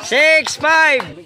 6-5.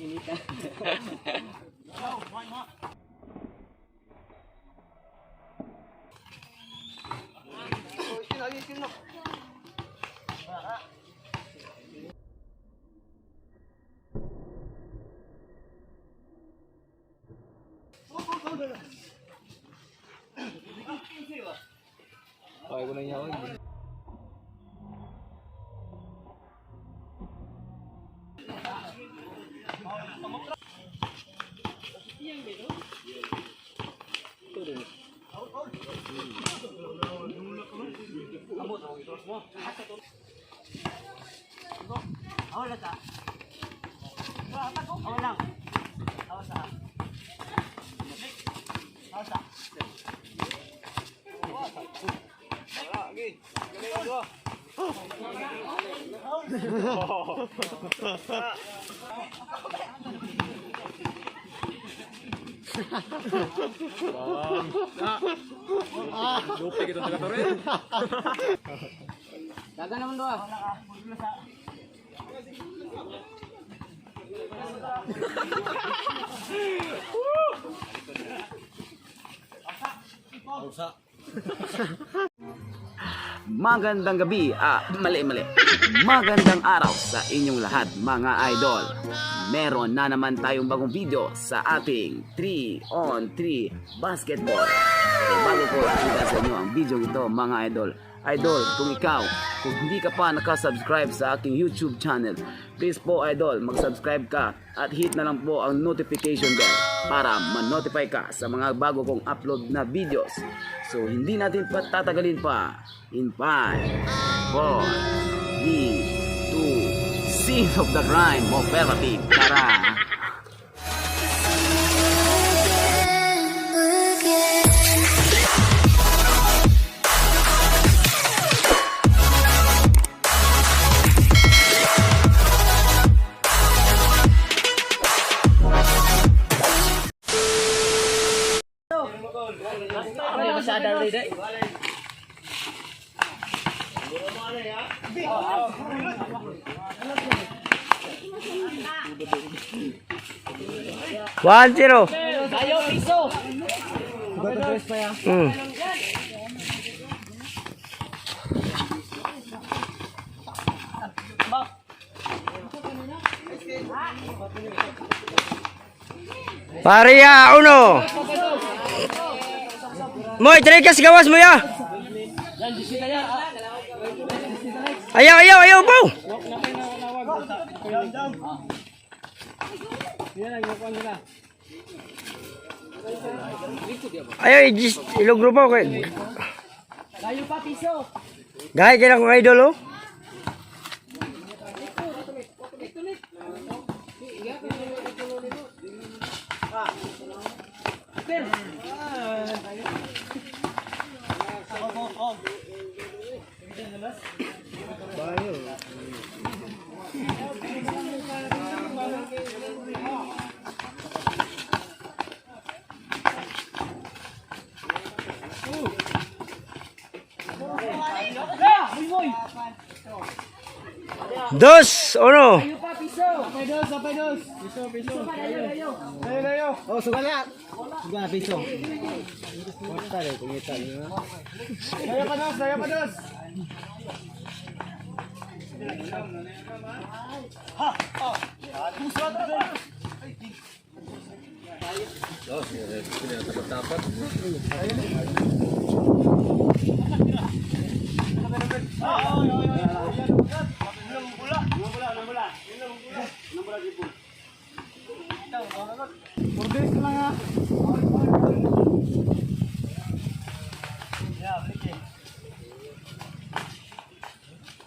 Magandang gabi, mali mali. Magandang araw sa inyong lahat, mga idol. Meron na naman tayong bagong video sa ating 3 on 3 basketball. Pero bago ko ipakita sa inyo ang video ito, mga idol. Idol, kung ikaw, kung hindi ka pa nakasubscribe sa aking YouTube channel, please po, idol, mag-subscribe ka at hit na lang po ang notification bell para ma-notify ka sa mga bago kong upload na videos. So, hindi natin patatagalin pa. In 5, 4, 3, 2, Scene of the Crime, Operative. Tara! 1-0. Pareha, uno. Moy, try ka gawas mo ya. Ayaw, ayaw, ayaw po. Ayaw, ilogro pa kay. Layo pa, piso. Gaya kaya akong idol oh. Dos, uno. Layo pa, piso. Apay dos, apay dos. Piso, piso. Layo, layo. Layo, layo. Oh, sugal na. Sugal na, piso. Layo pa dos, layo pa dos. Order lang ha.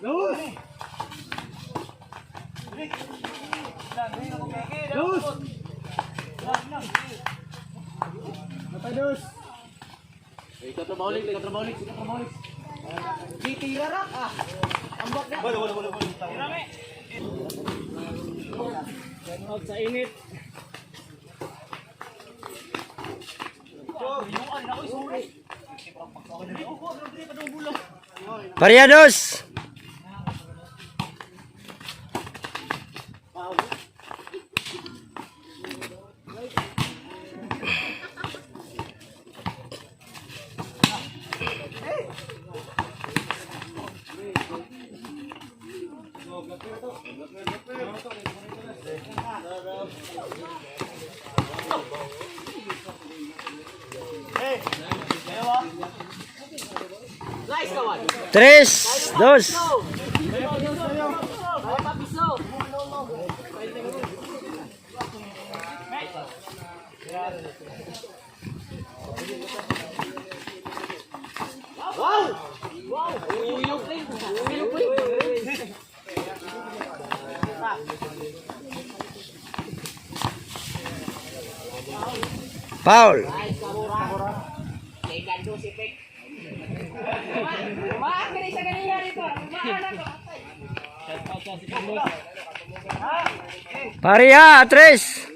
Dos! Dos! Napay dos! Titira ra. Ah. Ambak na. Sa init. Pareha dos. Tres, dos. Foul. Pareha, tres.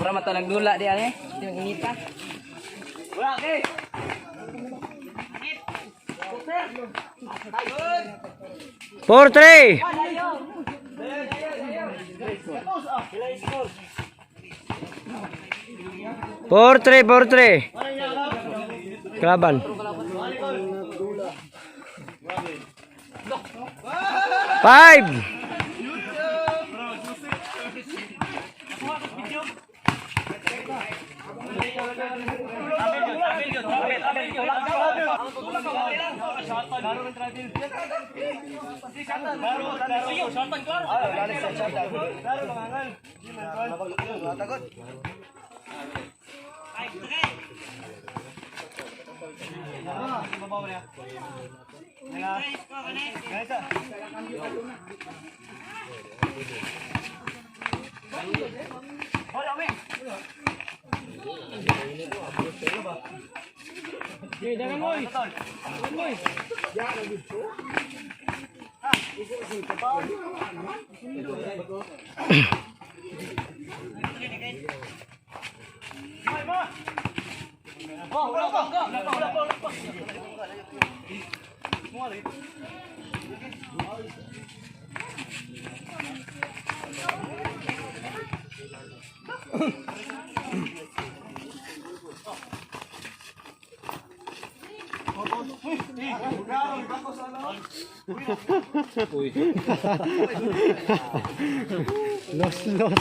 Ora mata nagdula di ani, yung inita. 4-3. 4-3, 4-3. Kalaban. 5. Los, los.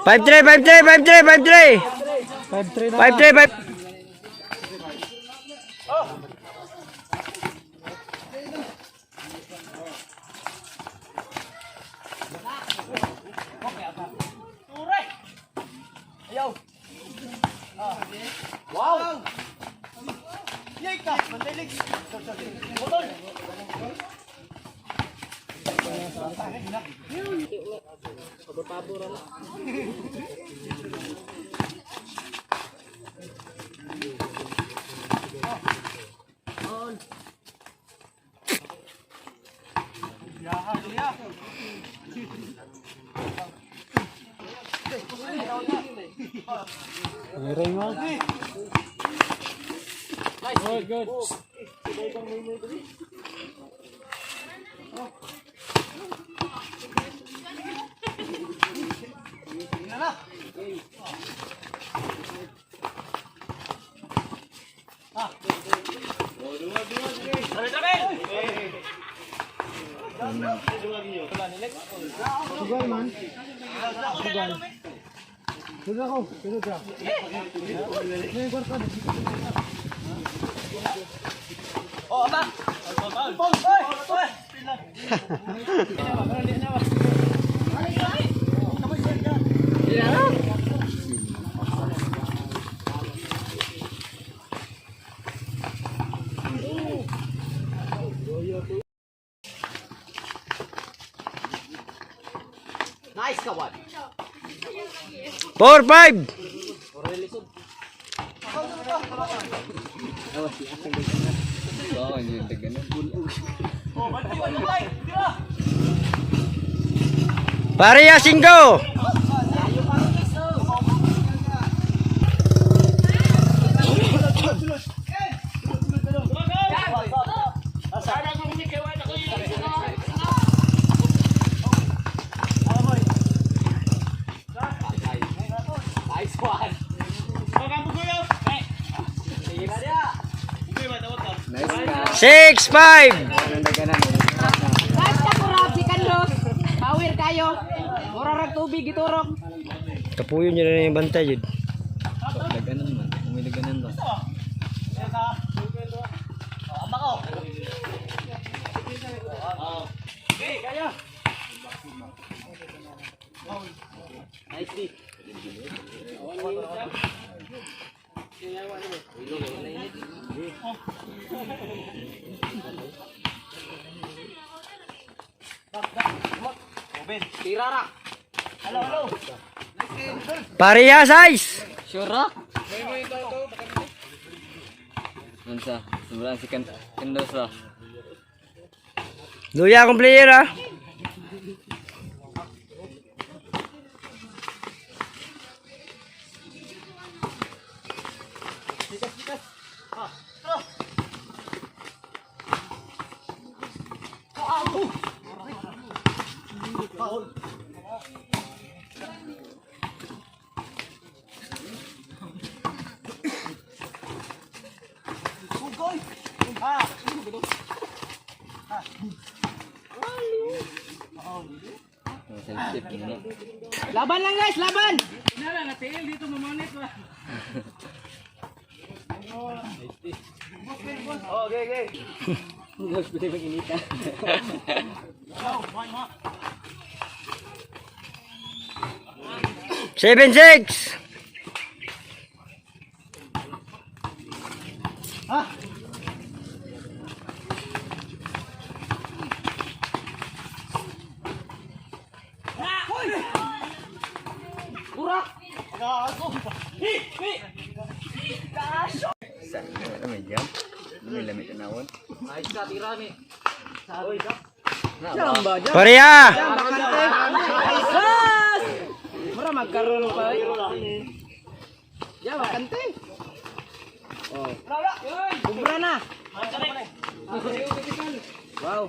5-3, 5-3, 5-3, 5-3. 5-3 na. 5-3, 5. Good, good. Sugal man. Sugal. Sugal ako. Sugal ka. May kwarta. 4-5. Pareha 5. 6-5. Basta kurab si Carlos. Power kayo. Mura rag tubig giturok. Kapuyo niya na yung bantay yun. Pareha size. Unsa? Sobrang si Kandos ba? Luya akong player ah. Laban lang guys, laban. 7-6. Pareha. Sas! Mura magkaroon pa. eh. Ya, bakante. Oh. Kubra na. Wow.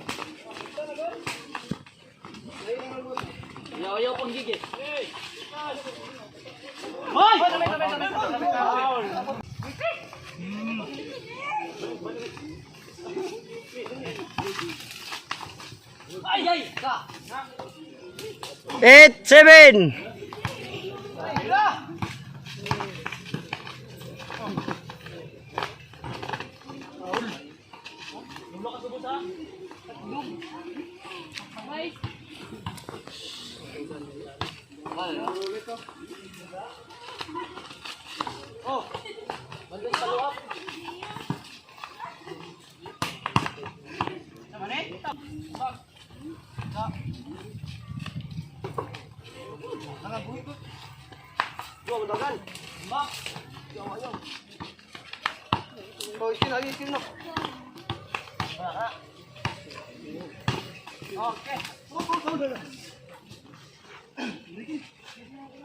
8-7.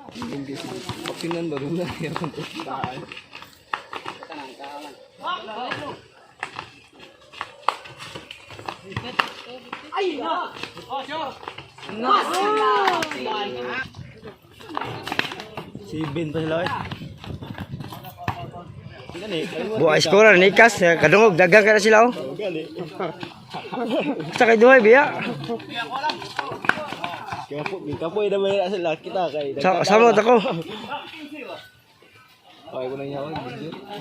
Papinan ba rin na yan? 7 pa sila eh. Buhay scorer Nikas, kadungog dagang ka na sila oh. Sa kay duhay biya. Kapoy naman na sila kita kay. Sa samot ako. Okay ko na niya ako.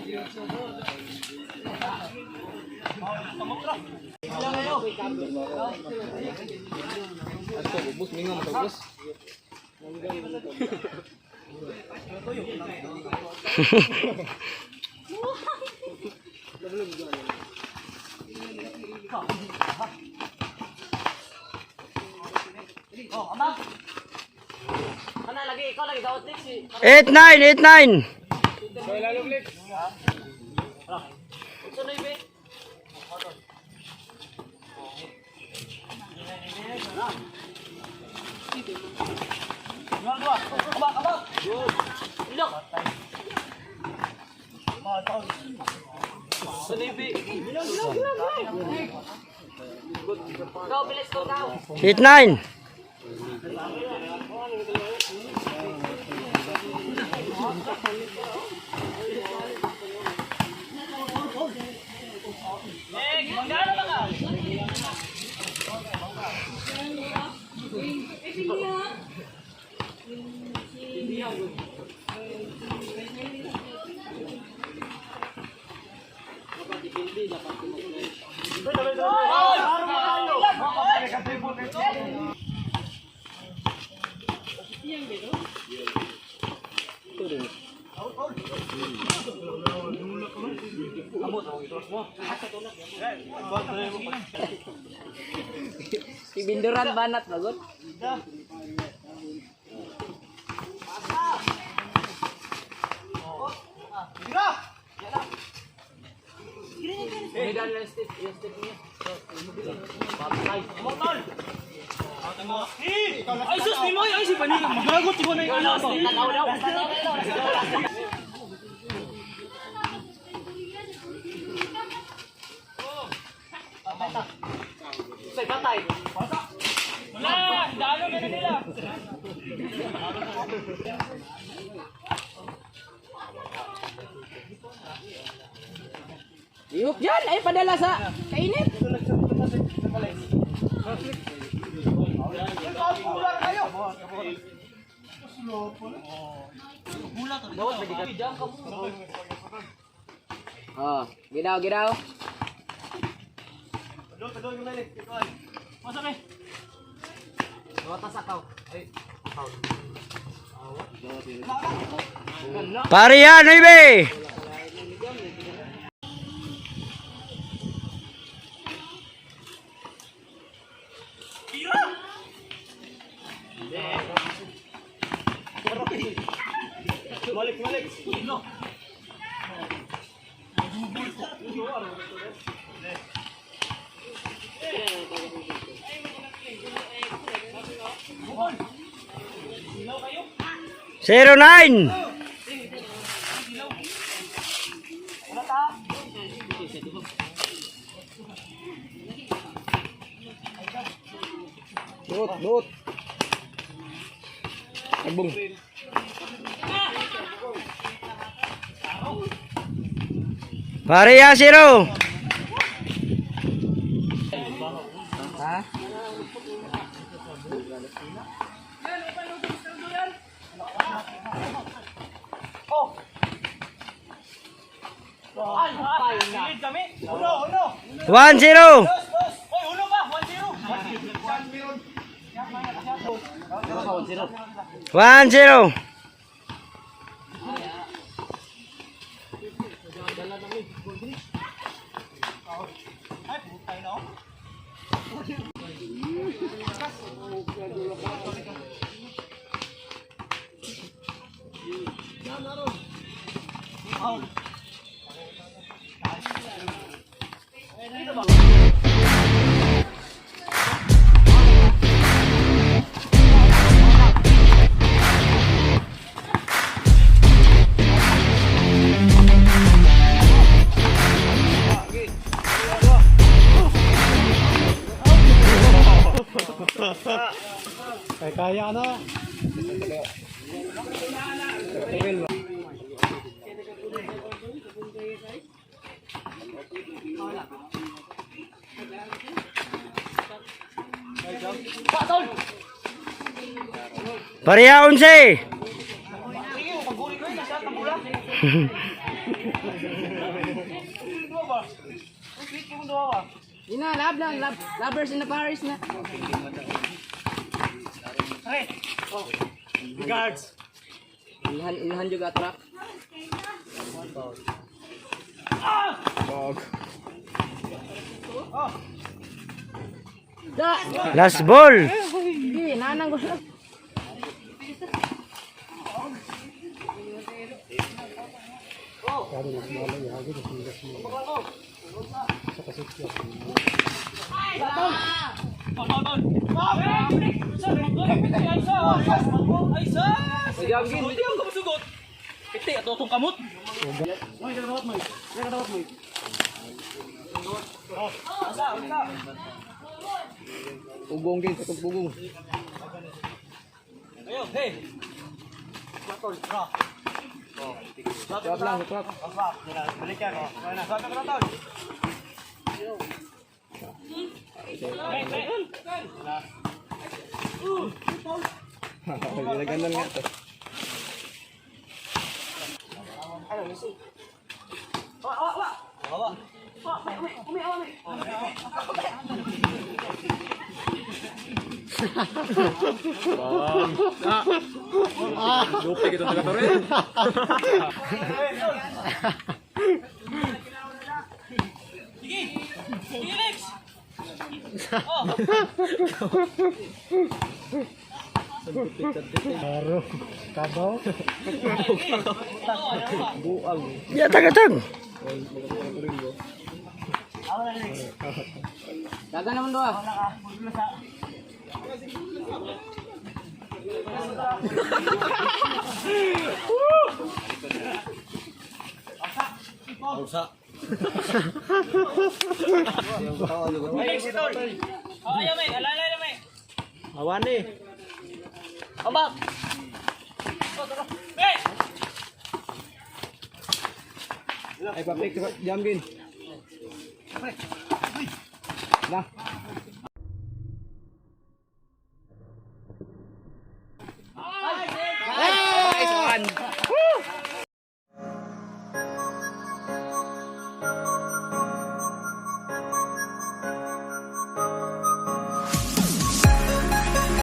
Video. Ato, bus, mingo, matagos. 8-9, 8-9. 8-9. Si Binduran banat bagot. Ay sus, Ninoy! Ay si Panino! Magagot ko na yung anak ko. Wala! Dalo na nila! Ihok dyan! Ay, padala sa kainit! Oh, ginaw, ginaw. Pareha, 9. 09. Buot, buot. Agbong. Pareha, 0. 1-0. 1-0. Kaya kaya na. Pareha 11. Yun na, lab lang. Lab, lovers in the Paris na. Guards. Ilhan, ilhan juga truck. Da! Last ball. Sige, nanang ko. Ay, sus! Hindi ako masugot. Piti, ato akong kamot. Ugong gin, katong pugong. Ayo, hey. Swap lang, swap. Ginaganan nga to. Sige. Sige, next. Karo. Kabaw. Ya tag tag. Daga naman doa. Next, ito. Oh, ayaw, may. Alalay na, may. Awan eh. Abak. Hey! Ay, papik, jam gin.